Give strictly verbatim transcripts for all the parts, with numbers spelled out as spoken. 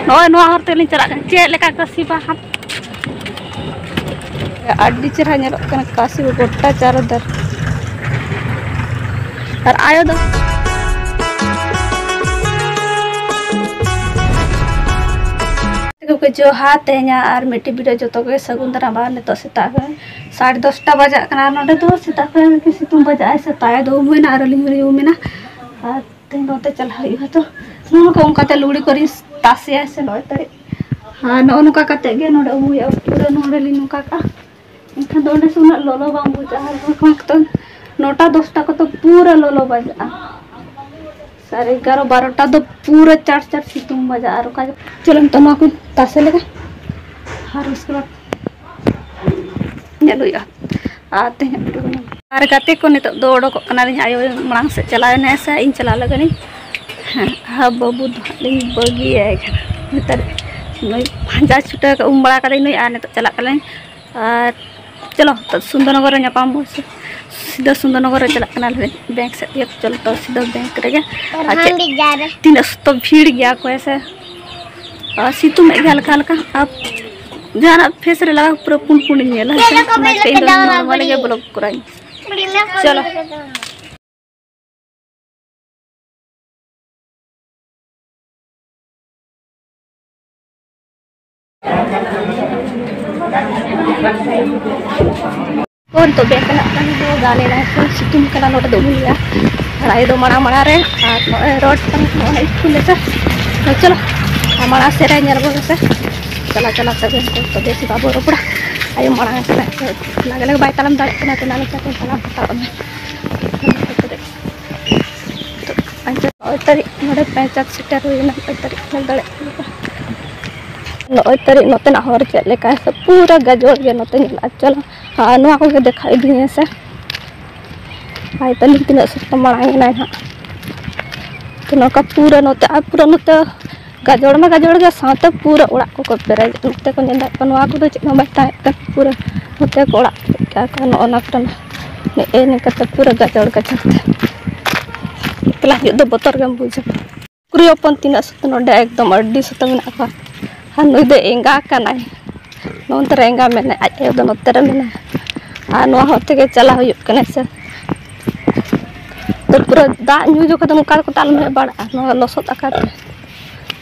ᱱᱚᱜᱼᱚᱭ ᱱᱚᱣᱟ ᱦᱚᱨ ᱛᱮᱞᱤᱧ ᱪᱟᱞᱟᱜ ᱠᱟᱱᱟ᱾ ᱪᱮᱫ ᱞᱮᱠᱟ ᱠᱟᱹᱥᱤ ᱵᱟᱦᱟ, ᱟᱹᱰᱤ ᱪᱮᱦᱨᱟ ᱧᱮᱞᱚᱜ ᱠᱟᱱᱟ ᱠᱟᱹᱥᱤ ᱜᱚᱴᱟ ᱪᱟᱨᱚ ᱫᱟᱨ᱾ ᱟᱨ ᱟᱭᱳ ᱫᱚ ᱜᱚᱢᱠᱮ ᱡᱚᱦᱟᱨ, ᱛᱮᱦᱮᱧᱟᱜ ᱟᱨ ᱢᱤᱫᱴᱤᱡ video ᱡᱚᱛᱚ ᱜᱮ ᱥᱟᱹᱜᱩᱱ ᱫᱟᱨᱟᱢ᱾ ᱟᱨ ᱱᱤᱛᱚᱜ ᱥᱮᱛᱟᱜ ᱠᱷᱚᱱ ᱥᱟᱲᱮ ᱫᱚᱥᱴᱟ ᱵᱟᱡᱟᱜ ᱠᱟᱱᱟ᱾ ᱱᱚᱰᱮ ᱫᱚ ᱥᱮᱛᱟᱜ ᱠᱷᱚᱱ ᱜᱮ ᱥᱤᱛᱩᱝ ᱵᱟᱡᱟᱜ ᱟᱭ ᱥᱮ, ᱛᱟᱭ ᱫᱚ ᱩᱢ ᱦᱩᱭᱱᱟ ᱟᱨ ᱟᱹᱞᱤᱧ ᱦᱚᱸᱞᱤᱧ ᱩᱢ ᱮᱱᱟ᱾ ᱟᱨ ᱛᱮᱦᱮᱧ ᱱᱚᱛᱮ ᱪᱟᱞᱟᱜ ᱦᱩᱭᱩᱜᱼᱟ᱾ ᱛᱚ ᱱᱚᱜᱼᱚ ᱱᱚᱝᱠᱟ ᱚᱱᱠᱟᱛᱮ ᱞᱩᱜᱽᱲᱤ ᱠᱚᱨᱮᱧ ᱛᱟᱥᱮᱭᱟ ᱥᱮ ᱱᱚᱜᱼᱚᱭ ᱛᱟᱹᱨᱤᱡ᱾ ᱟᱨ ᱱᱚᱜᱼᱚ ᱱᱚᱝᱠᱟ ᱠᱟᱛᱮ ᱜᱮ ᱱᱚᱰᱮ ᱩᱢ ᱦᱩᱭᱩᱜᱼᱟ᱾ ᱯᱩᱨᱟᱹ ᱱᱚᱰᱮ ᱞᱤᱧ ᱱᱚᱝᱠᱟ ᱠᱟᱜᱼᱟ᱾ ᱮᱱᱠᱷᱟᱱ ᱫᱚ ᱚᱸᱰᱮ ᱥᱮ ᱩᱱᱟᱹᱜ ᱞᱚᱞᱚ ᱵᱟᱝ ᱵᱩᱡᱷᱟᱹᱜᱼᱟ᱾ ᱟᱨ ᱵᱟᱝᱠᱷᱟᱱ ᱛᱚ ᱱᱚᱴᱟ ᱫᱚᱥᱴᱟ ᱠᱚᱫᱚ ᱯᱩᱨᱟᱹ ᱞᱚᱞᱚ ᱵᱟᱡᱟᱜᱼᱟ᱾ ᱥᱟᱲᱮ ᱮᱜᱟᱨᱚ ᱵᱟᱨᱚᱴᱟ ᱫᱚ ᱯᱩᱨᱟᱹ ᱪᱟᱴ ᱪᱟᱴ ᱥᱤᱛᱩᱝ ᱵᱟᱡᱟᱜᱼᱟ᱾ ᱟᱨ ᱚᱠᱟ ᱪᱚ, ᱪᱚᱞᱚ ᱱᱤᱛᱚᱜ ᱱᱚᱣᱟ ᱠᱚᱧ ᱛᱟᱥᱮ ᱞᱮᱜᱮ᱾ ᱟᱨ ᱩᱥᱠᱮ ᱵᱟᱫ ᱧᱮᱞ ᱦᱩᱭᱩᱜᱼᱟ᱾ ᱟᱨ ᱛᱮᱦᱮᱧ ᱟᱨ ᱜᱟᱛᱮ ᱠᱚ, ᱱᱤᱛᱚᱜ ᱫᱚ ᱚᱰᱚᱠᱚᱜ ᱠᱟᱱᱟᱞᱤᱧ᱾ ᱟᱭᱳ ᱢᱟᱲᱟᱝ ᱥᱮᱫ ᱪᱟᱞᱟᱣ ᱮᱱᱟᱭ ᱥᱮ ᱤᱧ ᱪᱟᱞᱟᱣ ᱞᱮᱜᱮ ᱞᱤᱧ᱾ ᱦᱮᱸ, ᱟᱨ ᱵᱟᱹᱵᱩ ᱫᱚ ᱦᱟᱸᱜ ᱞᱤᱧ ᱵᱟᱹᱜᱤᱭᱟᱭ ᱠᱟᱱᱟ᱾ ᱱᱮᱛᱟᱨ ᱱᱩᱭ ᱯᱟᱸᱡᱟ ᱪᱷᱩᱴᱟᱹᱣ ᱠᱟᱜ, ᱩᱢ ᱵᱟᱲᱟ ᱠᱟᱫᱟᱧ ᱱᱩᱭ, ᱟᱨ ᱱᱤᱛᱚᱜ ᱪᱟᱞᱟᱜ ᱠᱟᱱᱟᱞᱤᱧ᱾ ᱟᱨ ᱪᱚᱞᱚ, ᱛᱚ ᱥᱩᱱᱫᱚᱨᱱᱚᱜᱚᱨ ᱨᱮ ᱧᱟᱯᱟᱢ ᱵᱚᱱ ᱥᱮ᱾ ᱥᱤᱫᱷᱟᱹ ᱥᱩᱱᱫᱚᱨᱱᱚᱜᱚᱨ ᱨᱮ ᱪᱟᱞᱟᱜ ᱠᱟᱱᱟᱞᱮ, ᱵᱮᱝᱠ ᱥᱮᱫ ᱜᱮ᱾ ᱪᱚᱞᱚ, ᱛᱚ ᱥᱤᱫᱷᱟᱹ ᱵᱮᱝᱠ ᱨᱮᱜᱮ᱾ ᱟᱨ ᱪᱮᱫ ᱛᱤᱱᱟᱹᱜ ᱥᱚᱠᱛᱚ ᱵᱷᱤᱲ ᱜᱮᱭᱟ ᱠᱚ ᱦᱮᱸ ᱥᱮ᱾ ᱟᱨ ᱥᱤᱛᱩᱝ ᱮᱫ ᱜᱮᱭᱟ ᱦᱟᱞᱠᱟ ᱦᱟᱞᱠᱟ᱾ ᱟᱨ ᱡᱟᱦᱟᱱᱟᱜ ᱯᱷᱮᱥ ᱨᱮ ᱞᱟᱜᱟᱣ ᱯᱩᱨᱟᱹ ᱯᱩᱱ ᱯᱩᱱᱤᱧ ᱧᱮᱞᱟ ᱦᱮᱸ ᱥᱮ᱾ ᱚᱱᱟ ᱪᱤᱠᱟᱹ ᱤᱧ ᱫᱚ ᱱᱚᱨᱢᱟᱞ ᱜᱮ ᱵᱞᱚᱜ ᱠᱚᱨᱟᱣ ᱤᱧ᱾ ᱪᱚᱞᱚ᱾ ᱠᱚ ᱱᱤᱛᱚᱜ ᱵᱮᱝᱠ ᱪᱟᱞᱟᱜ ᱠᱟᱱ ᱫᱚ ᱜᱟᱱ ᱮᱱᱟ, ᱮᱠᱫᱚᱢ ᱥᱤᱛᱩᱝ ᱠᱟᱱᱟ ᱱᱚᱰᱮ ᱫᱚ ᱩᱢᱩᱞ ᱜᱮᱭᱟ᱾ ᱟᱨ ᱟᱭᱳ ᱫᱚ ᱢᱟᱲᱟᱝ ᱢᱟᱲᱟᱝ ᱨᱮ, ᱟᱨ ᱱᱚᱜᱼᱚᱭ ᱨᱳᱰ ᱠᱟᱱᱟ ᱱᱚᱜᱼᱚᱭ ᱥᱠᱩᱞ ᱞᱮᱠᱟ᱾ ᱛᱚ ᱪᱚᱞᱚ, ᱟᱨ ᱢᱟᱲᱟᱝ ᱥᱮᱫ ᱨᱮ ᱧᱮᱞ ᱵᱚᱱ ᱢᱮᱥᱮ᱾ ᱪᱟᱞᱟᱣ ᱪᱟᱞᱟᱣ ᱛᱮᱜᱮ ᱛᱚᱵᱮ ᱥᱮ ᱵᱟᱵᱚ ᱨᱚᱯᱚᱲᱟ᱾ ᱟᱭᱳ ᱢᱟᱲᱟᱝ ᱠᱟᱱᱟ, ᱞᱟᱜᱮ ᱞᱟᱜᱮ ᱵᱟᱭ ᱛᱟᱲᱟᱢ ᱫᱟᱲᱮᱭᱟᱜ ᱠᱟᱱᱟ, ᱛᱚ ᱚᱱᱟ ᱞᱮᱠᱟᱛᱮ ᱛᱟᱲᱟᱢ ᱦᱟᱛᱟᱲᱚᱜ ᱢᱮ᱾ ᱱᱚᱜᱼᱚᱭ ᱛᱟᱹᱨᱤᱡ ᱱᱚᱰᱮ ᱯᱚᱧᱪᱟᱭᱮᱛ ᱥᱮᱴᱮᱨ ᱦᱩᱭ ᱮᱱᱟ, ᱱᱚᱜᱼᱚᱭ ᱛᱟᱹᱨᱤᱡ ᱧᱮᱞ ᱫᱟᱲᱮᱭᱟᱜ ᱠᱟᱱᱟ ᱯᱮ᱾ ᱱᱚᱜᱼᱚᱭ ᱛᱟᱹᱨᱤᱡ ᱱᱚᱛᱮᱱᱟᱜ ᱦᱚᱨ ᱪᱮᱫ ᱞᱮᱠᱟ ᱥᱮ, ᱯᱩᱨᱟᱹ ᱜᱟᱡᱚᱲ ᱜᱮ ᱱᱚᱛᱮ ᱧᱮᱞᱚᱜᱼᱟ᱾ ᱪᱚᱞᱚ, ᱟᱨ ᱱᱚᱣᱟ ᱠᱚᱜᱮ ᱫᱮᱠᱷᱟᱣ ᱤᱫᱤᱧᱟ ᱥᱮ᱾ ᱟᱭ ᱛᱟᱹᱞᱤᱧ ᱛᱤᱱᱟᱹᱜ ᱥᱚᱠᱛᱚ ᱢᱟᱲᱟᱝ ᱮᱱᱟᱭ ᱦᱟᱸᱜ᱾ ᱛᱚ ᱱᱚᱝᱠᱟ ᱯᱩᱨᱟᱹ ᱱᱚᱛᱮ, ᱟᱨ ᱯᱩᱨᱟᱹ ᱱᱚᱛᱮ ᱜᱟᱡᱚᱲ ᱢᱟ ᱜᱟᱡᱚᱲ ᱜᱮ, ᱥᱟᱶᱛᱮ ᱯᱩᱨᱟᱹ ᱚᱲᱟᱜ ᱠᱚᱠᱚ ᱯᱮᱨᱮᱡ᱾ ᱱᱚᱛᱮ ᱠᱚ ᱧᱮᱞ ᱫᱟᱲᱮᱭᱟᱜ ᱠᱟᱱᱟ, ᱱᱚᱣᱟ ᱠᱚᱫᱚ ᱪᱮᱫ ᱦᱚᱸ ᱵᱟᱭ ᱛᱟᱦᱮᱸ ᱠᱟᱱᱟ, ᱯᱩᱨᱟᱹ ᱱᱚᱛᱮ ᱠᱚ ᱚᱲᱟᱜ ᱯᱮᱨᱮᱡ ᱠᱟᱜᱼᱟ ᱠᱚ᱾ ᱱᱚᱜᱼᱚ ᱱᱚᱣᱟ ᱠᱚᱨᱮ ᱱᱮᱜᱼᱮ ᱱᱤᱝᱠᱟᱹᱛᱮ ᱯᱩᱨᱟᱹ ᱜᱟᱡᱟᱲ ᱜᱟᱡᱟᱲ ᱛᱮ ᱮᱠᱞᱟ ᱦᱩᱭᱩᱜ ᱫᱚ ᱵᱚᱛᱚᱨ ᱜᱮᱢ ᱵᱩᱡᱷᱟᱹᱣᱟ᱾ ᱠᱩᱲᱤ ᱦᱚᱯᱚᱱ ᱛᱤᱱᱟᱹᱜ ᱥᱚᱛᱚ ᱱᱚᱰᱮ ᱮᱠᱫᱚᱢ ᱟᱹᱰᱤ ᱥᱚᱛᱚ ᱢᱮᱱᱟᱜ ᱠᱚᱣᱟ᱾ ᱟᱨ ᱱᱩᱭ ᱫᱚ ᱮᱸᱜᱟ ᱠᱟᱱᱟᱭ, ᱱᱚᱱᱛᱮ ᱨᱮ ᱮᱸᱜᱟ ᱢᱮᱱᱟᱭ, ᱟᱡ ᱟᱭᱳ ᱫᱚ ᱱᱚᱛᱮ ᱨᱮ ᱢᱮᱱᱟᱭᱟ᱾ ᱟᱨ ᱱᱚᱣᱟ ᱦᱚᱨ ᱛᱮᱜᱮ ᱪᱟᱞᱟᱣ ᱦᱩᱭᱩᱜ ᱠᱟᱱᱟ ᱥᱮ᱾ ᱛᱚ ᱯᱩᱨᱟᱹ ᱫᱟᱜ ᱧᱩ ᱡᱚᱠᱷᱚᱱ ᱫᱚ ᱱᱚᱝᱠᱟ ᱠᱚ ᱫᱟᱜ ᱟᱞᱚᱢ ᱦᱮᱡ ᱵᱟᱲᱟᱜᱼᱟ, ᱱᱚᱣᱟ ᱞᱚᱥᱚᱫ ᱟᱠᱟᱫ ᱛᱮ᱾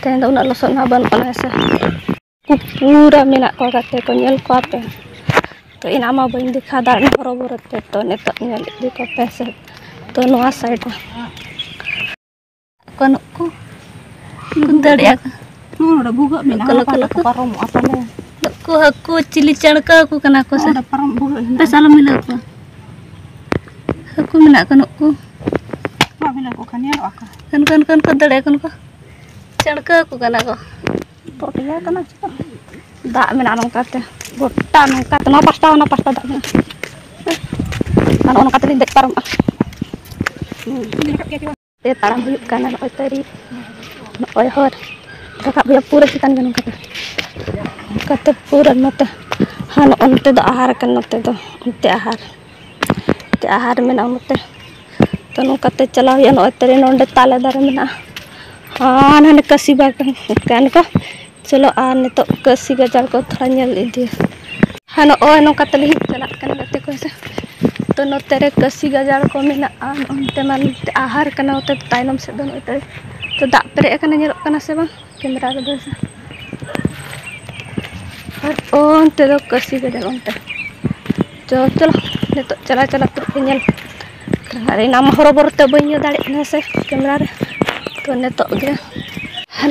ᱛᱮᱦᱮᱧ ᱫᱚ ᱩᱱᱟᱹᱜ ᱞᱚᱥᱚᱫ ᱦᱚᱸ ᱵᱟᱹᱱᱩᱜ ᱟᱱᱟ ᱦᱮᱸ ᱥᱮ᱾ ᱩᱱᱠᱩ ᱯᱩᱨᱟᱹ ᱢᱮᱱᱟᱜ ᱠᱚᱣᱟ, ᱜᱟᱛᱮ ᱠᱚ ᱧᱮᱞ ᱠᱚᱣᱟ ᱯᱮ᱾ ᱛᱚ ᱮᱱᱟᱝ ᱢᱟ ᱵᱟᱹᱧ ᱫᱮᱠᱷᱟᱣ ᱫᱟᱲᱮᱭᱟᱜ ᱦᱚᱨᱚᱵᱚᱨᱚ ᱛᱮ, ᱛᱚ ᱱᱤᱛᱚᱜ ᱧᱮᱞ ᱤᱫᱤ ᱠᱚᱯᱮ ᱥᱮ᱾ ᱛᱚ ᱱᱚᱣᱟ ᱥᱟᱭᱤᱰ ᱨᱮ ᱵᱟᱹᱱᱩᱜ ᱠᱚ, ᱠᱚ ᱫᱟᱲᱮᱭᱟᱜᱼᱟ᱾ ᱱᱚᱰᱮ ᱵᱷᱩᱜᱟᱹᱜ ᱢᱮᱱᱟᱜᱼᱟ, ᱱᱩᱠᱩ, ᱱᱩᱠᱩ, ᱦᱟᱯᱟ ᱱᱩᱠᱩ᱾ ᱛᱮᱠᱚ ᱯᱟᱨᱚᱢᱚᱜᱼᱟ ᱯᱟᱞᱮ᱾ ᱱᱩᱠᱩ ᱦᱟᱹᱠᱩ ᱪᱤᱞᱤ ᱪᱟᱹᱲᱠᱟᱹ ᱦᱟᱹᱠᱩ ᱠᱟᱱᱟ ᱠᱚ ᱥᱮ? ᱚᱸᱰᱮ ᱯᱟᱨᱚᱢ ᱵᱷᱩᱜᱟᱹᱜ ᱦᱮᱱᱟᱜᱼᱟ᱾ ᱵᱮᱥ ᱟᱞᱚᱢ ᱦᱤᱞᱟᱹᱣ ᱠᱚᱣᱟ᱾ ᱦᱟᱹᱠᱩ ᱢᱮᱱᱟᱜ ᱠᱚ ᱱᱩᱠᱩ᱾ ᱵᱟᱢ ᱦᱤᱞᱟᱹᱣ ᱠᱚ ᱠᱷᱟᱱ ᱧᱮᱞᱚᱜᱼᱟ ᱠᱚ᱾ ᱠᱟᱱ, ᱠᱟᱱ, ᱠᱟᱱ ᱠᱚ ᱫᱟᱲᱮᱭᱟᱜ ᱠᱟᱱᱟ ᱠᱚ᱾ ᱪᱟᱹᱲᱠᱟᱹ ᱦᱟᱹᱠᱩ ᱠᱟᱱᱟ ᱠᱚ᱾ ᱯᱚᱴᱭᱟ ᱠᱟᱱᱟ ᱪᱮᱫ? ᱫᱟᱜ ᱢᱮᱱᱟᱜᱼᱟ ᱱᱚᱝᱠᱟᱛᱮ, ᱜᱚᱴᱟ ᱱᱚᱝᱠᱟᱛᱮ, ᱱᱚᱣᱟ ᱯᱟᱥᱴᱟ, ᱚᱱᱟ ᱯᱟᱥᱴᱟ ᱫᱟᱜ ᱢᱮᱱᱟᱜᱼᱟ᱾ ᱟᱨ ᱱᱚᱜᱼᱚ ᱱᱚᱝᱠᱟ ᱛᱮᱞᱤᱧ ᱫᱮᱡ ᱯᱟᱨᱚᱢᱚᱜᱼᱟ᱾ ᱛᱮ ᱛᱟᱲᱟᱢ ᱦᱩᱭᱩᱜ ᱠᱟᱱᱟ ᱱᱚᱜᱼᱚᱭ ᱛᱟᱹᱨᱤ, ᱱᱚᱜᱼᱚᱭ ᱦᱚᱨ ᱨᱟᱠᱟᱵ ᱦᱩᱭᱩᱜᱼᱟ ᱯᱩᱨᱟᱹ ᱪᱮᱛᱟᱱ ᱜᱮ ᱱᱚᱝᱠᱟᱛᱮ, ᱱᱚᱝᱠᱟᱛᱮ ᱯᱩᱨᱟᱹ ᱱᱚᱛᱮ, ᱦᱟᱱ ᱚᱱᱛᱮ ᱫᱚ ᱟᱦᱟᱨ ᱠᱟᱱᱟ, ᱱᱚᱛᱮ ᱫᱚ, ᱚᱱᱛᱮ ᱟᱦᱟᱨ, ᱚᱱᱛᱮ ᱟᱦᱟᱨ ᱢᱮᱱᱟᱜᱼᱟ ᱱᱚᱛᱮ᱾ ᱛᱚ ᱱᱚᱝᱠᱟᱛᱮ ᱪᱟᱞᱟᱣ ᱦᱩᱭᱩᱜᱼᱟ᱾ ᱱᱚᱜᱼᱚᱭ ᱛᱟᱹᱨᱤ ᱱᱚᱰᱮ ᱛᱟᱞᱮ ᱫᱟᱨᱮ ᱢᱮᱱᱟᱜᱼᱟ, ᱦᱟᱱ ᱦᱟᱱᱮ ᱠᱟᱹᱥᱤ ᱵᱟᱜᱟᱱ ᱠᱟᱱ ᱠᱚ᱾ ᱪᱚᱞᱚ ᱟᱨ ᱱᱤᱛᱚᱜ ᱠᱟᱹᱥᱤ ᱜᱟᱡᱟᱲ ᱠᱚ ᱛᱷᱚᱲᱟ ᱧᱮᱞ ᱤᱫᱤᱭᱟ᱾ ᱦᱮᱸ, ᱱᱚᱜᱼᱚᱭ ᱱᱚᱝᱠᱟ ᱛᱮᱞᱤᱧ ᱪᱟᱞᱟᱜ ᱠᱟᱱᱟ ᱜᱟᱛᱮ ᱠᱚ ᱥᱮ᱾ ᱛᱚ ᱱᱚᱛᱮ ᱨᱮ ᱠᱟᱹᱥᱤ ᱜᱟᱡᱟᱲ ᱠᱚ ᱢᱮᱱᱟᱜᱼᱟ, ᱚᱱᱛᱮ ᱢᱟ ᱱᱚᱛᱮ ᱟᱦᱟᱨ ᱠᱟᱱᱟ, ᱱᱚᱛᱮ ᱛᱟᱭᱱᱚᱢ ᱥᱮᱫ ᱫᱚ ᱱᱚᱜᱼᱚᱭ ᱛᱟᱹᱨᱤ᱾ ᱛᱚ ᱫᱟᱜ ᱯᱮᱨᱮᱡ ᱟᱠᱟᱱᱟ, ᱧᱮᱞᱚᱜ ᱠᱟᱱᱟ ᱥᱮ ᱵᱟᱝ ᱠᱮᱢᱮᱨᱟ ᱨᱮᱫᱚ ᱥᱮ᱾ ᱟᱨ ᱚᱱᱛᱮ ᱫᱚ ᱠᱟᱹᱥᱤ ᱜᱟᱡᱟᱲ ᱚᱱᱛᱮ᱾ ᱪᱚ ᱪᱚᱞᱚ ᱱᱤᱛᱚᱜ ᱪᱟᱞᱟᱣ ᱪᱟᱞᱟᱣ ᱛᱩᱫ ᱯᱮ ᱧᱮᱞ᱾ ᱟᱨ ᱮᱱᱟᱝ ᱢᱟ ᱦᱚᱨᱚᱵᱚᱨᱚ ᱛᱮ ᱵᱟᱹᱧ ᱧᱮᱞ ᱫᱟᱲᱮᱭᱟᱜ ᱠᱟᱱᱟ ᱥᱮ ᱠᱮᱢᱮᱨᱟ ᱨᱮ᱾ ᱛᱚ ᱱᱤᱛᱚᱜ ᱜᱮ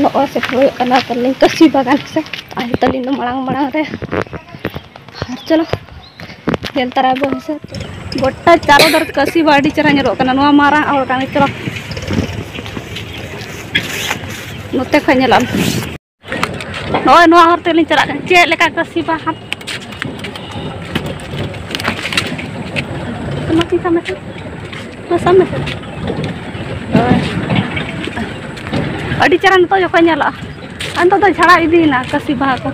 ᱱᱚᱜᱼᱚᱭ ᱥᱮᱴᱮᱨ ᱦᱩᱭᱩᱜ ᱠᱟᱱᱟ ᱛᱟᱹᱞᱤᱧ ᱠᱟᱹᱥᱤ ᱵᱟᱜᱟᱱ ᱥᱮ᱾ ᱟᱨ ᱛᱟᱹᱞᱤᱧ ᱫᱚ ᱢᱟᱲᱟᱝ ᱢᱟᱲᱟᱝ ᱨᱮ᱾ ᱟᱨ ᱪᱚᱞᱚ ᱧᱮᱞ ᱛᱟᱨᱟᱭ ᱵᱚᱱ ᱥᱮ᱾ ᱜᱚᱴᱟ ᱪᱟᱨᱚ ᱫᱟᱨ ᱠᱟᱹᱥᱤ ᱵᱟ ᱟᱹᱰᱤ ᱪᱮᱦᱨᱟ ᱧᱮᱞᱚᱜ ᱠᱟᱱᱟ᱾ ᱱᱚᱣᱟ ᱢᱟᱨᱟᱝ ᱦᱚᱲ ᱠᱟᱱᱟ᱾ ᱪᱚᱞᱚ ᱱᱚᱛᱮ ᱠᱷᱚᱱ ᱧᱮᱞᱚᱜᱼᱟ᱾ ᱱᱚᱜᱼᱚᱭ ᱱᱚᱣᱟ ᱦᱚᱨ ᱛᱮᱞᱤᱧ ᱪᱟᱞᱟᱜ ᱠᱟᱱᱟ᱾ ᱪᱮᱫ ᱞᱮᱠᱟ ᱠᱚ ᱥᱤᱵᱟ ᱦᱟᱯ-, ᱚᱱᱟ ᱛᱤᱧ ᱥᱟᱵ ᱢᱮᱥᱮ᱾ ᱚᱱᱟ ᱥᱟᱵ ᱢᱮᱥᱮ᱾ ᱦᱳᱭ᱾ ᱟᱹᱰᱤ ᱪᱮᱦᱨᱟ ᱱᱤᱛᱚᱜ ᱡᱚᱠᱷᱚᱱ ᱧᱮᱞᱚᱜᱼᱟ᱾ ᱟᱨ ᱱᱤᱛᱚᱜ ᱫᱚ ᱡᱷᱟᱲᱟᱣ ᱤᱫᱤᱭᱮᱱᱟ ᱠᱟᱹᱥᱤ ᱵᱟᱦᱟ ᱠᱚ᱾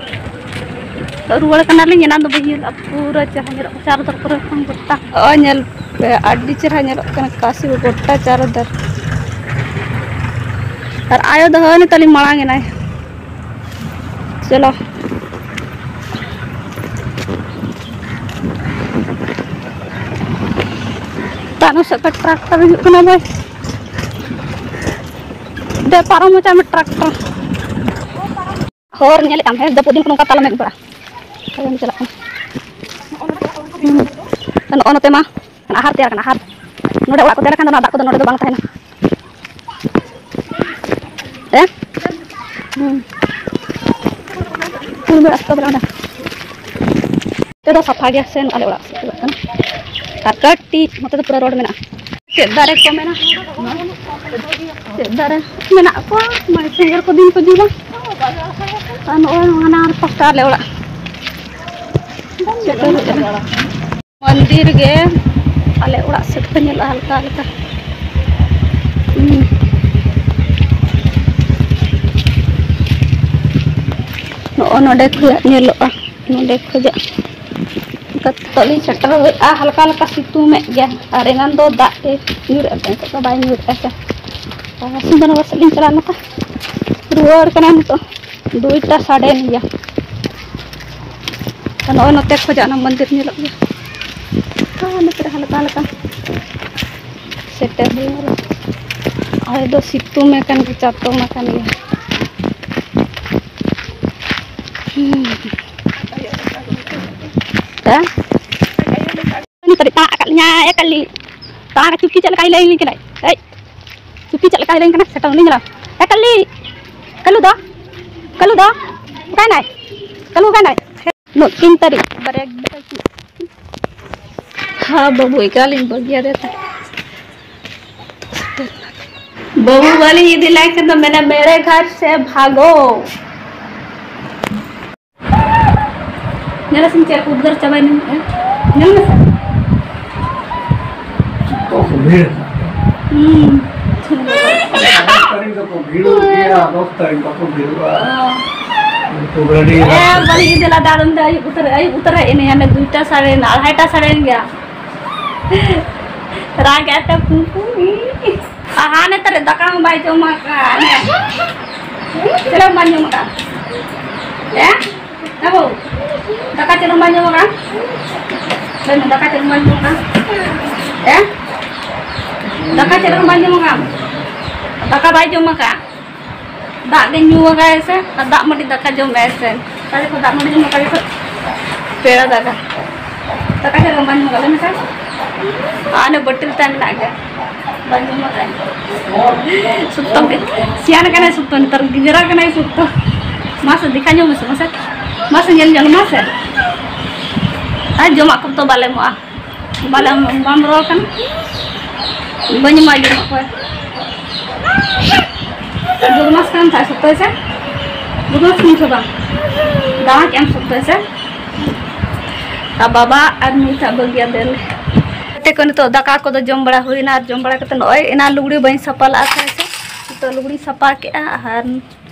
ᱨᱩᱣᱟᱹᱲ ᱠᱟᱱᱟᱞᱤᱧ, ᱮᱱᱟᱱ ᱫᱚ ᱵᱟᱹᱧ ᱧᱮᱞ ᱞᱮᱫᱼᱟ᱾ ᱯᱩᱨᱟᱹ ᱪᱮᱦᱨᱟ ᱧᱮᱞᱚᱜ ᱠᱟᱱᱟ᱾ ᱪᱟᱨᱚ ᱫᱷᱟᱨᱮ ᱠᱚᱨᱮ ᱠᱷᱚᱱ ᱜᱚᱴᱟ᱾ ᱚ, ᱧᱮᱞ ᱯᱮ, ᱟᱹᱰᱤ ᱪᱮᱦᱨᱟ ᱧᱮᱞᱚᱜ ᱠᱟᱱᱟ ᱠᱟᱹᱥᱤ ᱜᱚᱴᱟ ᱪᱟᱨᱚ ᱫᱷᱟᱨᱮ᱾ ᱟᱨ ᱟᱭᱳ ᱫᱚ ᱦᱟᱹᱱᱤ ᱛᱟᱹᱞᱤᱧ ᱢᱟᱲᱟᱝ ᱮᱱᱟᱭ᱾ ᱪᱚᱞᱚ᱾ ᱛᱟᱭᱱᱚᱢ ᱥᱮᱫ ᱠᱷᱚᱱ ᱴᱨᱟᱠᱴᱟᱨ ᱦᱤᱡᱩᱜ ᱠᱟᱱᱟ ᱵᱷᱟᱭ᱾ ᱫᱮ, ᱯᱟᱨᱚᱢ ᱦᱚᱪᱚᱭ ᱢᱮ ᱴᱨᱟᱠᱴᱟᱨ᱾ ᱦᱚᱨ ᱧᱮᱞᱮᱫ ᱟᱢ, ᱦᱮᱸ, ᱡᱟᱹᱯᱩᱫ ᱫᱤᱱ ᱠᱚ ᱱᱚᱝᱠᱟ ᱛᱟᱞᱚᱢ ᱮᱢ ᱠᱚᱜᱼᱟ᱾ ᱛᱟᱭᱚᱢ ᱪᱟᱞᱟᱜ ᱠᱟᱱᱟ᱾ ᱦᱩᱸ᱾ ᱱᱚᱜᱼᱚ ᱱᱚᱛᱮ ᱢᱟ ᱟᱦᱟᱨ ᱛᱮᱭᱟᱨ ᱠᱟᱱᱟ, ᱟᱦᱟᱨ᱾ ᱱᱚᱰᱮ ᱚᱲᱟᱜ ᱠᱚ ᱛᱮᱭᱟᱨ ᱞᱮᱠᱷᱟᱱ ᱫᱚ ᱚᱱᱟ ᱫᱟᱜ ᱠᱚᱫᱚ ᱱᱚᱰᱮ ᱫᱚ ᱵᱟᱝ ᱛᱟᱦᱮᱱᱟ᱾ ᱦᱮᱸ? ᱦᱩᱸ᱾ ᱦᱩᱸ, ᱵᱮᱲᱟ ᱥᱮᱫ ᱫᱚ ᱚᱸᱰᱮ᱾ ᱱᱚᱛᱮ ᱫᱚ ᱥᱟᱯᱷᱟ ᱜᱮᱭᱟ ᱥᱮ ᱟᱞᱮ ᱚᱲᱟᱜ ᱥᱮᱫ ᱪᱟᱞᱟᱜ ᱠᱟᱱᱟ᱾ ᱟᱨ ᱠᱟᱹᱴᱤᱡ ᱱᱚᱛᱮ ᱫᱚ ᱯᱩᱨᱟᱹ ᱨᱳᱰ ᱢᱮᱱᱟᱜᱼᱟ᱾ ᱪᱮᱫ ᱫᱟᱨᱮ ᱠᱚ ᱢᱮᱱᱟᱜᱼᱟ? ᱪᱮᱫ ᱫᱟᱨᱮ ᱢᱮᱱᱟᱜ ᱠᱚᱣᱟ? ᱢᱟᱱᱮ ᱥᱮᱸᱜᱮᱞ ᱠᱚ ᱫᱤᱱ ᱠᱚ ᱡᱩᱞᱟ᱾ ᱟᱨ ᱱᱚᱜᱼᱚᱭ ᱦᱟᱱᱟ ᱯᱟᱥᱴᱟ ᱟᱞᱮ ᱚᱲᱟᱜ ᱥᱮᱴᱮᱨ ᱠᱟᱱᱟ᱾ ᱢᱚᱱᱫᱤᱨ ᱜᱮ ᱟᱞᱮ ᱚᱲᱟᱜ ᱥᱮᱫ ᱠᱷᱚᱱ ᱧᱮᱞᱚᱜᱼᱟ ᱦᱟᱞᱠᱟ ᱦᱟᱞᱠᱟ᱾ ᱦᱩᱸ᱾ ᱱᱚᱜᱼᱚ ᱱᱚᱰᱮ ᱠᱷᱚᱱᱟᱜ ᱧᱮᱞᱚᱜᱼᱟ, ᱱᱚᱰᱮ ᱠᱷᱚᱱᱟᱜ᱾ ᱱᱤᱛᱚᱜ ᱞᱤᱧ ᱥᱮᱴᱮᱨ ᱦᱩᱭᱩᱜᱼᱟ, ᱦᱟᱞᱠᱟ ᱦᱟᱞᱠᱟ ᱥᱤᱛᱩᱝ ᱮᱫ ᱜᱮᱭᱟ, ᱟᱨ ᱮᱱᱟᱱ ᱫᱚ ᱫᱟᱜ ᱮ ᱧᱩᱨᱮᱫ ᱛᱟᱦᱮᱸ, ᱱᱤᱛᱚᱜ ᱫᱚ ᱵᱟᱭ ᱧᱩᱨᱮᱫᱼᱟ ᱥᱮ᱾ ᱟᱨ ᱥᱩᱫᱷᱟᱹ ᱱᱚᱣᱟ ᱥᱮᱫ ᱞᱤᱧ ᱪᱟᱞᱟᱜ ᱱᱚᱝᱠᱟ, ᱨᱩᱣᱟᱹᱲ ᱠᱟᱱᱟ ᱱᱤᱛᱚᱜ, ᱫᱩᱭᱴᱟ ᱥᱟᱰᱮᱭᱮᱱ ᱜᱮᱭᱟ᱾ ᱟᱨ ᱱᱚᱜᱼᱚᱭ ᱱᱚᱛᱮ ᱠᱷᱚᱱᱟᱜ ᱚᱱᱟ ᱢᱚᱱᱫᱤᱨ ᱧᱮᱞᱚᱜ ᱜᱮᱭᱟ᱾ ᱟᱨ ᱱᱚᱛᱮ ᱨᱮ ᱦᱟᱞᱠᱟ ᱦᱟᱞᱠᱟ ᱥᱮᱴᱮᱨ ᱦᱩᱭᱩᱜᱼᱟ᱾ ᱟᱞᱮ ᱫᱚ ᱥᱤᱛᱩᱝ ᱮ ᱠᱟᱱ ᱜᱮ, ᱪᱟᱛᱚᱢ ᱟᱠᱟᱱ ᱜᱮ᱾ ᱦᱩᱸ᱾ ᱦᱮᱸ? ᱩᱱᱤ ᱠᱟᱹᱴᱤᱡ ᱛᱟᱲᱟᱜ ᱟᱠᱟᱫ ᱞᱤᱧᱟᱭ, ᱮ ᱠᱟᱹᱞᱤ᱾ ᱛᱟᱲᱟᱜ ᱪᱩᱯᱤ ᱪᱮᱫ ᱞᱮᱠᱟᱭ ᱞᱟᱹᱭ ᱟᱹᱞᱤᱧ ᱠᱟᱱᱟᱭ᱾ ᱮᱭ, ᱪᱩᱯᱤ ᱪᱮᱫ ᱞᱮᱠᱟᱭ ᱞᱟᱹᱭ ᱠᱟᱱᱟ, ᱥᱮᱴᱮᱨ ᱩᱱᱤ ᱧᱮᱞᱟᱢ᱾ ᱮ ᱠᱟᱹᱞᱤ, ᱠᱟᱹᱞᱩ ᱫᱚ, ᱠᱟᱹᱞᱩ ᱫᱚ, ᱚᱠᱟᱭᱱᱟᱭ? ᱠᱟᱹᱞᱩ ᱚᱠᱟᱭᱱᱟᱭ? ᱱᱩᱠᱤᱱ ᱛᱟᱹᱨᱤ, ᱵᱟᱨᱭᱟ ᱜᱤᱫᱽᱨᱟᱹ ᱠᱤᱱ᱾ ᱦᱮᱸ, ᱵᱟᱹᱵᱩ ᱮᱠᱟᱞᱤᱧ ᱵᱟᱹᱜᱤᱭᱟᱫᱮ ᱛᱟᱦᱮᱸ᱾ ᱵᱟᱹᱵᱩ ᱵᱟᱹᱞᱤᱧ ᱤᱫᱤ ᱞᱟᱭ ᱠᱷᱟᱱ ᱫᱚ ᱢᱮᱱᱟ, "ᱢᱮᱲᱮ ᱜᱷᱟᱴ ᱥᱮ ᱵᱷᱟᱜᱚ᱾" ᱧᱮᱞ ᱟᱥᱮ ᱪᱮᱫ ᱩᱫᱽᱜᱟᱹᱨ ᱪᱟᱵᱟᱭᱮᱱᱟ, ᱧᱮᱞ ᱢᱮᱥᱮ᱾ ᱠᱚ ᱵᱷᱤᱲ᱾ ᱦᱩᱸ᱾ ᱫᱚᱥ ᱛᱟᱹᱨᱤᱠᱷ ᱫᱚᱠᱚ ᱵᱷᱤᱲᱚᱜ ᱜᱮᱭᱟ, ᱫᱚᱥ ᱛᱟᱹᱨᱤᱠᱷ ᱵᱟᱠᱚ ᱵᱷᱤᱲᱚᱜᱼᱟ᱾ ᱚ᱾ ᱩᱱᱠᱩ ᱜᱟᱹᱰᱤ ᱮ, ᱵᱟᱹᱞᱤᱧ ᱤᱫᱤ ᱞᱮᱫᱟ, ᱟᱫᱚ ᱩᱱᱫᱚ ᱟᱹᱭᱩᱵ ᱩᱛᱟᱹᱨ, ᱟᱹᱭᱩᱵ ᱩᱛᱟᱹᱨ ᱦᱮᱡ ᱮᱱᱟᱹᱧ, ᱦᱟᱱᱮ ᱫᱩᱭᱴᱟ ᱥᱟᱲᱮ, ᱟᱲᱟᱭᱴᱟ ᱥᱟᱲᱮᱭᱮᱱ ᱜᱮᱭᱟ᱾ ᱨᱟᱜ ᱮᱫ ᱛᱮ ᱯᱩ ᱯᱩ᱾ ᱟᱦᱟ, ᱱᱮᱛᱟᱨ ᱫᱟᱠᱟ ᱦᱚᱸ ᱵᱟᱭ ᱡᱚᱢ ᱟᱠᱟᱫ᱾ ᱪᱮᱫ ᱦᱚᱸ ᱵᱟᱭ ᱡᱚᱢ ᱟᱠᱟᱫ᱾ ᱦᱮᱸ? ᱮ ᱵᱟᱹᱵᱩ, ᱫᱟᱠᱟ ᱪᱮᱫ ᱦᱚᱸ ᱵᱟᱭ ᱡᱚᱢ ᱟᱠᱟᱫ? ᱞᱟᱹᱭ ᱢᱮ, ᱫᱟᱠᱟ ᱪᱮᱫ ᱦᱚᱸ ᱵᱟᱭ ᱡᱚᱢ ᱟᱠᱟᱫ? ᱦᱮᱸ? ᱫᱟᱠᱟ ᱪᱮᱫ ᱦᱚᱸ ᱵᱟᱭ ᱡᱚᱢ ᱟᱠᱟᱫ? ᱫᱟᱠᱟ ᱵᱟᱭ ᱡᱚᱢ ᱟᱠᱟᱫ᱾ ᱫᱟᱜ ᱜᱮ ᱧᱩ ᱟᱠᱟᱫ ᱥᱮ, ᱟᱨ ᱫᱟᱜ ᱢᱟᱹᱰᱤ ᱫᱟᱠᱟ ᱡᱚᱢ ᱟᱭ ᱥᱮ᱾ ᱚᱠᱟ ᱡᱚᱠᱷᱚᱱ ᱫᱟᱜ ᱢᱟᱹᱰᱤ ᱡᱚᱢ, ᱚᱠᱟ ᱡᱚᱠᱷᱚᱱ ᱯᱮᱲᱟ ᱫᱟᱠᱟ᱾ ᱫᱟᱠᱟ ᱪᱮᱫ ᱦᱚᱸ ᱵᱟᱭ ᱡᱚᱢ ᱟᱠᱟᱫ, ᱞᱟᱹᱭ ᱢᱮᱥᱮ᱾ ᱟᱨ ᱚᱱᱮ ᱵᱟᱹᱴᱤ ᱨᱮ ᱛᱟᱭ ᱢᱮᱱᱟᱜ ᱜᱮᱭᱟ᱾ ᱵᱟᱭ ᱡᱚᱢ ᱟᱠᱟᱫ᱾ ᱥᱚᱠᱛᱚ ᱜᱮ᱾ ᱥᱤᱭᱟᱱ ᱠᱟᱱᱟᱭ ᱥᱚᱠᱛᱚ, ᱱᱮᱛᱟᱨ ᱜᱤᱫᱽᱨᱟᱹ ᱠᱟᱱᱟᱭ ᱥᱚᱠᱛᱚ᱾ ᱢᱟᱥᱮ ᱫᱮᱠᱷᱟ ᱧᱚᱜ ᱢᱮᱥᱮ, ᱢᱟᱥᱮ᱾ ᱢᱟᱥᱮ ᱧᱮᱞ ᱧᱚᱜ ᱢᱟᱥᱮ᱾ ᱟᱨ ᱡᱚᱢᱟᱜ ᱠᱚᱫᱚ ᱵᱟᱞᱮ ᱮᱢᱚᱜᱼᱟ᱾ ᱵᱟᱞᱮ ᱮᱢ-, ᱵᱟᱢ ᱨᱚᱲ ᱠᱟᱱᱟ᱾ ᱵᱟᱹᱧ ᱮᱢᱟ ᱡᱚᱢᱟᱜ ᱠᱚ᱾ ᱵᱚᱫᱢᱟᱥ ᱠᱟᱱ ᱛᱟᱭ ᱥᱚᱠᱛᱚᱭ ᱥᱮ᱾ ᱵᱚᱫᱢᱟᱥ ᱠᱟᱱ ᱥᱮ ᱵᱟᱝ? ᱫᱟᱬᱟ ᱠᱮᱜ ᱟᱢ ᱥᱚᱠᱛᱚᱭ ᱥᱮ᱾ ᱟᱨ ᱵᱟᱵᱟ ᱟᱨ ᱢᱤᱫᱴᱟᱜ ᱵᱟᱹᱜᱤᱭᱟ ᱫᱮᱞ᱾ ᱜᱟᱛᱮ ᱠᱚ, ᱱᱤᱛᱚᱜ ᱫᱟᱠᱟ ᱠᱚᱫᱚ ᱡᱚᱢ ᱵᱟᱲᱟ ᱦᱩᱭᱱᱟ, ᱟᱨ ᱡᱚᱢ ᱵᱟᱲᱟ ᱠᱟᱛᱮ ᱱᱚᱜᱼᱚᱭ ᱮᱱᱟ ᱞᱩᱜᱽᱲᱤ ᱵᱟᱹᱧ ᱥᱟᱯᱷᱟ ᱞᱟᱜᱼᱟ ᱥᱮ᱾ ᱱᱤᱛᱚᱜ ᱞᱩᱜᱽᱲᱤᱧ ᱥᱟᱯᱷᱟ ᱠᱮᱜᱼᱟ, ᱟᱨ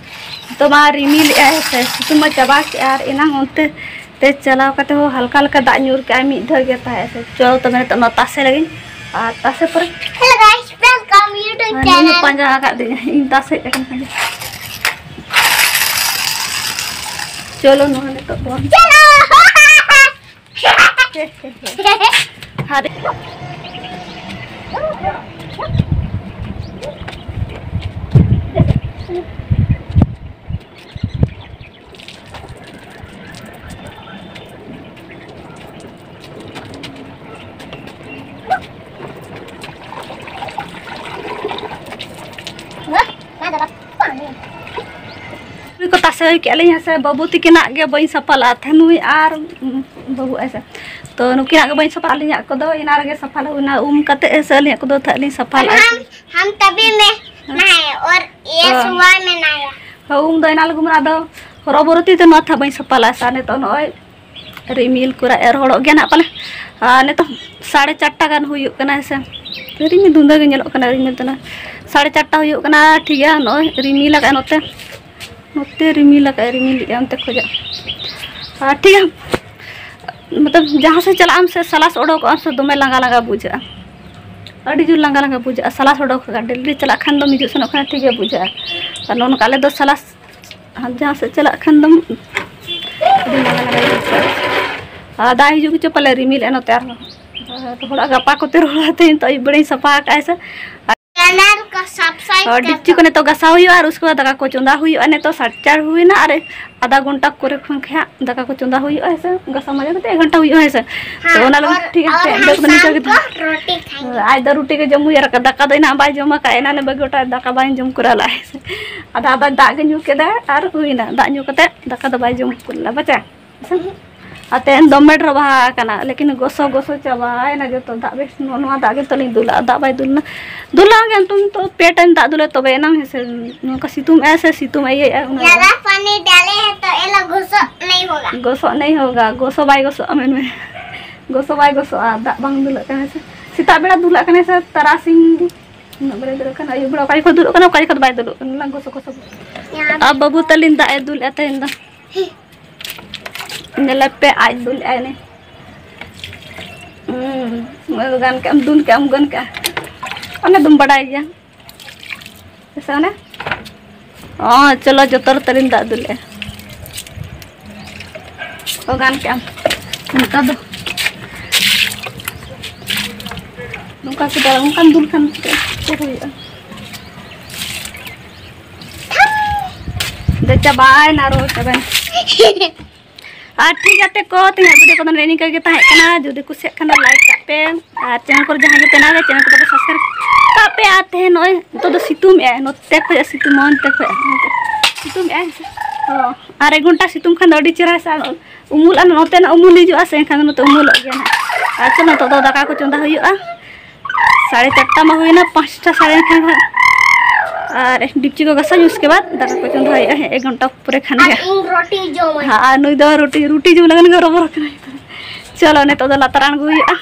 ᱱᱤᱛᱚᱜ ᱢᱟ ᱨᱤᱢᱤᱞ ᱮᱜᱼᱟᱭ ᱥᱮ, ᱥᱤᱛᱩᱝ ᱢᱟ ᱪᱟᱵᱟ ᱠᱮᱜᱼᱟ, ᱟᱨ ᱮᱱᱟᱝ ᱚᱱᱛᱮ ᱛᱮ ᱪᱟᱞᱟᱣ ᱠᱟᱛᱮ ᱦᱚᱸ ᱦᱟᱞᱠᱟ ᱦᱟᱞᱠᱟ ᱫᱟᱜ ᱧᱩᱨ ᱠᱮᱜᱼᱟᱭ ᱢᱤᱫ ᱫᱷᱟᱣ ᱜᱮ ᱛᱟᱦᱮᱸ ᱥᱮ᱾ ᱪᱚᱞᱚ ᱛᱚᱵᱮ ᱱᱤᱛᱚᱜ ᱱᱚᱣᱟ ᱛᱟᱥᱮ ᱞᱟᱹᱜᱤᱧ, ᱟᱨ ᱛᱟᱥᱮ ᱯᱚᱨᱮ Hello guys, welcome YouTube ᱟᱨ ᱱᱩᱭ channel. ᱯᱟᱸᱡᱟ ᱟᱠᱟᱫ ᱫᱤᱧᱟ, ᱤᱧ ᱛᱟᱥᱮ ᱟᱠᱟᱱ ᱠᱷᱟᱱ᱾ ᱪᱚᱞᱚ ᱱᱚᱣᱟ ᱱᱤᱛᱚᱜ ᱵᱚᱱ ᱪᱚᱞᱚ᱾ ᱦᱟᱨᱮ᱾ ᱱᱩᱭ ᱠᱚ ᱛᱟᱥᱮ ᱦᱩᱭ ᱠᱮᱜᱼᱟ ᱞᱤᱧ ᱦᱮᱸ ᱥᱮ, ᱵᱟᱹᱵᱩ ᱛᱤᱠᱤᱱᱟᱜ ᱜᱮ ᱵᱟᱹᱧ ᱥᱟᱯᱷᱟ ᱞᱟᱜᱼᱟ ᱛᱟᱦᱮᱸ, ᱱᱩᱭ ᱟᱨ, ᱩᱸ, ᱵᱟᱹᱵᱩ ᱟᱭ ᱥᱮ᱾ ᱛᱚ ᱱᱩᱠᱤᱱᱟᱜ ᱜᱮ ᱵᱟᱹᱧ ᱥᱟᱯᱷᱟ, ᱟᱹᱞᱤᱧᱟᱜ ᱠᱚᱫᱚ ᱮᱱᱟᱝ ᱨᱮᱜᱮ ᱥᱟᱯᱷᱟ ᱦᱩᱭᱱᱟ, ᱩᱢ ᱠᱟᱛᱮ ᱦᱮᱸ ᱥᱮ ᱟᱹᱞᱤᱧᱟᱜ ᱠᱚᱫᱚ ᱛᱟᱦᱮᱸ ᱞᱤᱧ ᱥᱟᱯᱷᱟ ᱞᱟᱜᱼᱟ᱾ हम, हम तभी में नहाए और ये हाँ। सुबह में नहाया। ᱦᱳᱭ, ᱩᱢ ᱫᱚ ᱮᱱᱟᱝ ᱞᱮ ᱩᱢ ᱮᱱᱟ, ᱟᱫᱚ ᱦᱚᱨᱚᱵᱚᱨᱚ ᱛᱮ ᱱᱚᱣᱟ ᱛᱟᱦᱮᱸ ᱵᱟᱹᱧ ᱥᱟᱯᱷᱟ ᱞᱟᱜᱼᱟ ᱥᱮ, ᱟᱨ ᱱᱤᱛᱚᱜ ᱱᱚᱜᱼᱚᱭ ᱨᱤᱢᱤᱞ ᱠᱚᱨᱮ ᱮᱨ ᱦᱚᱲᱚᱜ ᱜᱮᱭᱟ ᱱᱟᱜ ᱯᱟᱞᱮ᱾ ᱟᱨ ᱱᱤᱛᱚᱜ ᱥᱟᱲᱮ ᱪᱟᱨᱴᱟ ᱜᱟᱱ ᱦᱩᱭᱩᱜ ᱠᱟᱱᱟ ᱦᱮᱸ ᱥᱮ, ᱨᱤᱢᱤᱞ ᱫᱷᱩᱸᱫᱟᱹ ᱜᱮ ᱧᱮᱞᱚᱜ ᱠᱟᱱᱟ, ᱨᱤᱢᱤᱞ ᱫᱚ ᱱᱟᱜ ᱥᱟᱲᱮ ᱪᱟᱨᱴᱟ ᱦᱩᱭᱩᱜ ᱠᱟᱱᱟ᱾ ᱴᱷᱤᱠ ᱜᱮᱭᱟ, ᱱᱚᱜᱼᱚᱭ ᱨᱤᱢᱤᱞ ᱟᱠᱟᱫ ᱱᱚᱛᱮ, ᱱᱚᱛᱮ ᱨᱤᱢᱤᱞ ᱟᱠᱟᱫ, ᱨᱤᱢᱤᱞ ᱮᱫᱼᱟ ᱚᱱᱛᱮ ᱠᱷᱚᱡᱟᱜ᱾ ᱟᱨ ᱴᱷᱤᱠ ᱜᱮᱭᱟ, ᱢᱚᱛᱞᱚᱵ ᱡᱟᱦᱟᱸ ᱥᱮᱫ ᱪᱟᱞᱟᱜ ᱟᱢ ᱥᱮ ᱥᱟᱞᱟᱥ ᱚᱰᱚᱠᱚᱜ ᱟᱢ ᱥᱮ ᱫᱚᱢᱮ ᱞᱟᱸᱜᱟ ᱞᱟᱸᱜᱟ ᱵᱩᱡᱷᱟᱹᱜᱼᱟ᱾ ᱟᱹᱰᱤ ᱡᱳᱨ ᱞᱟᱸᱜᱟ ᱞᱟᱸᱜᱟ ᱵᱩᱡᱷᱟᱹᱜᱼᱟ᱾ ᱥᱟᱞᱟᱥ ᱚᱰᱚᱠ ᱠᱟᱜᱼᱟ, ᱰᱮᱞᱤ ᱪᱟᱞᱟᱜ ᱠᱷᱟᱱ ᱫᱚᱢ ᱦᱤᱡᱩᱜ ᱥᱮᱱᱚᱜ ᱠᱷᱟᱱ ᱴᱷᱤᱠ ᱜᱮ ᱵᱩᱡᱷᱟᱹᱜᱼᱟ᱾ ᱟᱨ ᱱᱚᱜᱼᱚ ᱱᱚᱝᱠᱟ ᱟᱞᱮ ᱫᱚ ᱥᱟᱞᱟᱥ ᱡᱟᱦᱟᱸ ᱥᱮᱫ ᱪᱟᱞᱟᱜ ᱠᱷᱟᱱ ᱫᱚᱢ ᱟᱹᱰᱤ ᱞᱟᱸᱜᱟ ᱞᱟᱸᱜᱟ ᱜᱮ ᱵᱩᱡᱷᱟᱹᱜᱼᱟ᱾ ᱟᱨ ᱫᱟᱜ ᱦᱤᱡᱩᱜ ᱜᱮᱪᱚ ᱯᱟᱞᱮ ᱨᱤᱢᱤᱞ ᱮᱫ ᱱᱚᱛᱮ ᱟᱨᱦᱚᱸ᱾ ᱨᱚᱦᱚᱲᱟᱜ ᱜᱟᱯᱟ ᱠᱚᱛᱮ ᱨᱚᱦᱚᱲ ᱛᱮᱦᱮᱧ ᱛᱚ ᱟᱹᱭᱩᱵ ᱵᱮᱲᱟᱧ ᱥᱟᱯᱷᱟ ᱟᱠᱟᱫᱼᱟ ᱥᱮ᱾ ᱪᱮᱱᱮᱞ ᱠᱚ ᱥᱟᱵᱥᱠᱨᱟᱭᱤᱵ ᱦᱚᱸ, ᱰᱮᱠᱪᱤ ᱠᱚ ᱱᱤᱛᱚᱜ ᱜᱟᱥᱟᱣ ᱦᱩᱭᱩᱜᱼᱟ ᱟᱨ ᱩᱥᱠᱮ ᱵᱟᱫ ᱫᱟᱠᱟ ᱠᱚ ᱪᱚᱸᱫᱟ ᱦᱩᱭᱩᱜᱼᱟ᱾ ᱱᱤᱛᱚᱜ ᱥᱟᱲᱮ ᱪᱟᱨ ᱦᱩᱭᱱᱟ ᱟᱨ ᱟᱫᱷᱟ ᱜᱷᱚᱱᱴᱟ ᱠᱚᱨᱮ ᱠᱷᱚᱱ ᱜᱮ ᱦᱟᱸᱜ ᱫᱟᱠᱟ ᱠᱚ ᱪᱚᱸᱫᱟ ᱦᱩᱭᱩᱜᱼᱟ, ᱦᱮᱸ ᱥᱮ? ᱜᱟᱥᱟᱣ ᱢᱟᱡᱟ ᱠᱟᱛᱮ ᱮᱠ ᱜᱷᱚᱱᱴᱟ ᱦᱩᱭᱩᱜᱼᱟ, ᱦᱮᱸ ᱥᱮ? ᱛᱚ ᱦᱮᱸ, ᱚᱱᱟ ᱞᱟᱹᱜᱤᱫ ᱟᱨ, ᱴᱷᱤᱠ ᱟᱨ ᱟᱪᱷᱮ, ᱦᱟᱸᱜ ᱤᱧ ᱫᱚ ᱠᱟᱹᱢᱤ ᱥᱟᱢ ᱪᱚ ᱠᱤᱫᱤᱧ᱾ ᱠᱚ ᱨᱩᱴᱤ ᱠᱷᱟᱭ᱾ ᱟᱡ ᱫᱚ ᱨᱩᱴᱤ ᱜᱮ ᱡᱚᱢ ᱦᱩᱭᱩᱨ ᱟᱠᱟᱫ, ᱫᱟᱠᱟ ᱫᱚ ᱮᱱᱟᱝ ᱵᱟᱭ ᱡᱚᱢ ᱟᱠᱟᱫ, ᱮᱱᱟᱝ ᱮ ᱵᱟᱹᱜᱤ ᱦᱚᱴᱚ ᱟᱫ, ᱫᱟᱠᱟ ᱵᱟᱭ ᱡᱚᱢ ᱠᱚᱨᱟᱣ ᱞᱮᱫᱼᱟ, ᱦᱮᱸ ᱥᱮ? ᱟᱫᱚ ᱟᱫᱚ ᱫᱟᱜ ᱜᱮ ᱧᱩ ᱠᱮᱫᱟ ᱟᱨ ᱦᱩᱭᱱᱟ, ᱫᱟᱜ ᱧᱩ ᱠᱟᱛᱮ ᱫᱟᱠᱟ ᱫᱚ ᱵᱟᱭ ᱡᱚᱢ ᱠᱚᱨᱟᱣ ᱞᱮᱫᱼᱟ, ᱵᱟᱪᱟ? ᱟᱨ ᱛᱮᱦᱮᱧ ᱫᱚᱢᱮ ᱰᱷᱮᱨ ᱵᱟᱦᱟ ᱟᱠᱟᱱᱟ, ᱞᱮᱠᱤᱱ ᱜᱚᱥᱚ ᱜᱚᱥᱚ ᱪᱟᱵᱟᱭᱮᱱᱟ ᱡᱚᱛᱚ᱾ ᱫᱟᱜ ᱵᱮᱥ ᱱᱚ-, ᱱᱚᱣᱟ ᱫᱟᱜ ᱜᱮ ᱛᱟᱹᱞᱤᱧ ᱫᱩᱞᱟ, ᱫᱟᱜ ᱵᱟᱭ ᱫᱩᱞ ᱞᱮᱱᱟ᱾ ᱫᱩᱞᱟ ᱜᱮ ᱱᱤᱛᱚᱝ ᱱᱤᱛᱚᱜ ᱯᱮ ᱴᱟᱭᱤᱢ ᱫᱟᱜ ᱫᱩᱞᱮ ᱛᱚᱵᱮ ᱮᱱᱟᱝ, ᱦᱮᱸ ᱥᱮ? ᱱᱚᱝᱠᱟ ᱥᱤᱛᱩᱝ ᱮᱜᱼᱟᱭ ᱥᱮ ᱥᱤᱛᱩᱝ ᱤᱭᱟᱹᱭᱮᱜᱼᱟᱭ, ᱩᱱᱟᱹᱜ ᱡᱟᱫᱟ ᱯᱟᱱᱤ ᱰᱟᱞᱮ ᱦᱮᱸ ᱛᱚ ᱮ ᱞᱚ ᱜᱚᱥᱚ ᱱᱟᱦᱤ ᱦᱳᱜᱟ᱾ ᱜᱚᱥᱚ ᱱᱟᱦᱤ ᱦᱳᱜᱟ, ᱜᱚᱥᱚ ᱵᱟᱭ ᱜᱚᱥᱚᱜᱼᱟ, ᱢᱮᱱ ᱢᱮ᱾ ᱜᱚᱥᱚ ᱵᱟᱭ ᱜᱚᱥᱚᱜᱼᱟ, ᱫᱟᱜ ᱵᱟᱝ ᱫᱩᱞᱟᱜ ᱠᱟᱱᱟ ᱥᱮ᱾ ᱥᱮᱛᱟᱜ ᱵᱮᱲᱟ ᱫᱩᱞᱟᱜ ᱠᱟᱱᱟᱭ ᱥᱮ ᱛᱟᱨᱟᱥᱤᱧ ᱜᱮ᱾ ᱩᱱᱟᱹᱜ ᱵᱮᱲᱟ ᱫᱩᱞᱟᱜ ᱠᱟᱱᱟ, ᱟᱹᱭᱩᱵ ᱵᱮᱲᱟ ᱚᱠᱟ ᱡᱚᱠᱷᱚᱱ ᱫᱩᱞᱩᱜ ᱠᱟᱱᱟ, ᱚᱠᱟ ᱡᱚᱠᱷᱚᱱ ᱵᱟᱭ ᱫᱩᱞᱩᱜ ᱠᱟᱱᱟ, ᱚᱱᱟ ᱜᱚᱥᱚ ᱜᱚᱥᱚ᱾ ᱟᱨ ᱵᱟᱹᱵᱩ ᱛᱟᱹᱞᱤᱧ ᱫᱟᱜ ᱮ ᱫᱩᱞᱮᱜᱼᱟ ᱛᱮᱦᱮᱧ ᱫᱚ᱾ ᱧᱮᱞᱮ ᱯᱮ, ᱟᱡ ᱫᱩᱞ ᱟᱭ ᱱᱮ᱾ ᱦᱩᱸ, ᱱᱚᱜᱼᱚᱭ ᱜᱟᱱ ᱠᱮᱜ ᱟᱢ, ᱫᱩᱞ ᱠᱮᱜ ᱟᱢ, ᱜᱟᱱ ᱠᱮᱜ ᱟᱢ᱾ ᱚᱱᱮ ᱫᱚᱢ ᱵᱟᱰᱟᱭ ᱜᱮᱭᱟ᱾ ᱦᱮᱸ ᱥᱮ ᱚᱱᱮ? ᱚ, ᱪᱚᱞᱚ, ᱡᱚᱛᱚ ᱨᱮ ᱛᱟᱹᱞᱤᱧ ᱫᱟᱜ ᱫᱩᱞ ᱟᱭ᱾ ᱚ, ᱜᱟᱱ ᱠᱮᱜ ᱟᱢ᱾ ᱱᱮᱛᱟᱨ ᱫᱚ ᱱᱚᱝᱠᱟ ᱠᱚ ᱫᱟᱜ, ᱚᱱᱠᱟᱢ ᱫᱩᱞ ᱠᱷᱟᱱ ᱪᱮᱫ ᱦᱩᱭᱩᱜᱼᱟ? ᱫᱮ ᱪᱟᱵᱟᱭᱮᱱᱟ, ᱨᱚᱦᱚᱲ ᱪᱟᱵᱟᱭᱮᱱᱟ᱾ ᱟᱨ ᱴᱷᱤᱠ ᱜᱟᱛᱮ ᱠᱚ, ᱛᱮᱦᱮᱧᱟᱜ video ᱠᱚᱫᱚ ᱱᱮᱜᱼᱮ ᱱᱤᱝᱠᱟᱹ ᱜᱮ ᱛᱟᱦᱮᱸ ᱠᱟᱱᱟ᱾ ᱡᱩᱫᱤ ᱠᱩᱥᱤᱭᱟᱜ ᱠᱷᱟᱱ ᱫᱚ like ᱠᱟᱜ ᱯᱮ, ᱟᱨ channel ᱠᱚᱨᱮ ᱡᱟᱦᱟᱸᱭ ᱜᱮ ᱯᱮ ᱱᱟᱣᱟ ᱜᱮ, channel ᱠᱚᱫᱚ ᱯᱮ subscribe ᱠᱟᱜ ᱯᱮ᱾ ᱟᱨ ᱛᱮᱦᱮᱧ ᱱᱚᱜᱼᱚᱭ ᱱᱤᱛᱚᱜ ᱫᱚ ᱥᱤᱛᱩᱝ ᱮᱜᱼᱟᱭ, ᱱᱚᱛᱮ ᱠᱷᱚᱡ ᱥᱤᱛᱩᱝ, ᱚᱱᱛᱮ ᱠᱷᱚᱡ ᱥᱤᱛᱩᱝ ᱮᱜᱼᱟᱭ᱾ ᱦᱚᱸ, ᱟᱨ ᱮᱠ ᱜᱷᱚᱱᱴᱟ ᱥᱤᱛᱩᱝ ᱠᱷᱟᱱ ᱫᱚ ᱟᱹᱰᱤ ᱪᱮᱦᱨᱟ ᱥᱮ ᱩᱢᱩᱞ, ᱟᱨ ᱱᱚᱛᱮᱱᱟᱜ ᱩᱢᱩᱞ ᱦᱤᱡᱩᱜᱼᱟ ᱥᱮ, ᱮᱱᱠᱷᱟᱱ ᱫᱚ ᱱᱚᱛᱮ ᱩᱢᱩᱞᱚᱜ ᱜᱮᱭᱟ ᱱᱟᱦᱟᱜ᱾ ᱟᱨ ᱪᱚᱞᱚ, ᱱᱤᱛᱚᱜ ᱫᱚ ᱫᱟᱠᱟ ᱠᱚ ᱪᱚᱸᱫᱟ ᱦᱩᱭᱩᱜᱼᱟ᱾ ᱥᱟᱲᱮ ᱪᱟᱨᱴᱟ ᱢᱟ ᱦᱩᱭᱱᱟ, ᱯᱟᱸᱪᱴᱟ ᱥᱟᱲᱮ ᱮᱱᱠᱷᱟᱱ ᱦᱟᱸᱜ᱾ ᱟᱨ ᱰᱤᱯᱪᱤ ᱠᱚ ᱜᱟᱥᱟᱧ, ᱩᱥᱠᱮ ᱵᱟᱫ ᱫᱟᱠᱟ ᱠᱚ ᱪᱚᱸᱫᱟ ᱦᱩᱭᱩᱜᱼᱟ, ᱦᱮᱸ, ᱮᱠ ᱜᱷᱚᱱᱴᱟ ᱯᱚᱨᱮ ᱠᱷᱟᱱ ᱜᱮ᱾ ᱟᱨ ᱤᱧ ᱨᱩᱴᱤ ᱡᱚᱢᱟᱹᱧ᱾ ᱦᱮᱸ, ᱟᱨ ᱱᱩᱭ ᱫᱚ ᱨᱩᱴᱤ, ᱨᱩᱴᱤ ᱡᱚᱢ ᱞᱟᱹᱜᱤᱫ ᱜᱮ ᱨᱚᱵᱚᱨ ᱠᱟᱱᱟᱭ᱾ ᱪᱚᱞᱚ, ᱱᱤᱛᱚᱜ ᱫᱚ ᱞᱟᱛᱟᱨ ᱟᱬᱜᱚ ᱦᱩᱭᱩᱜᱼᱟ᱾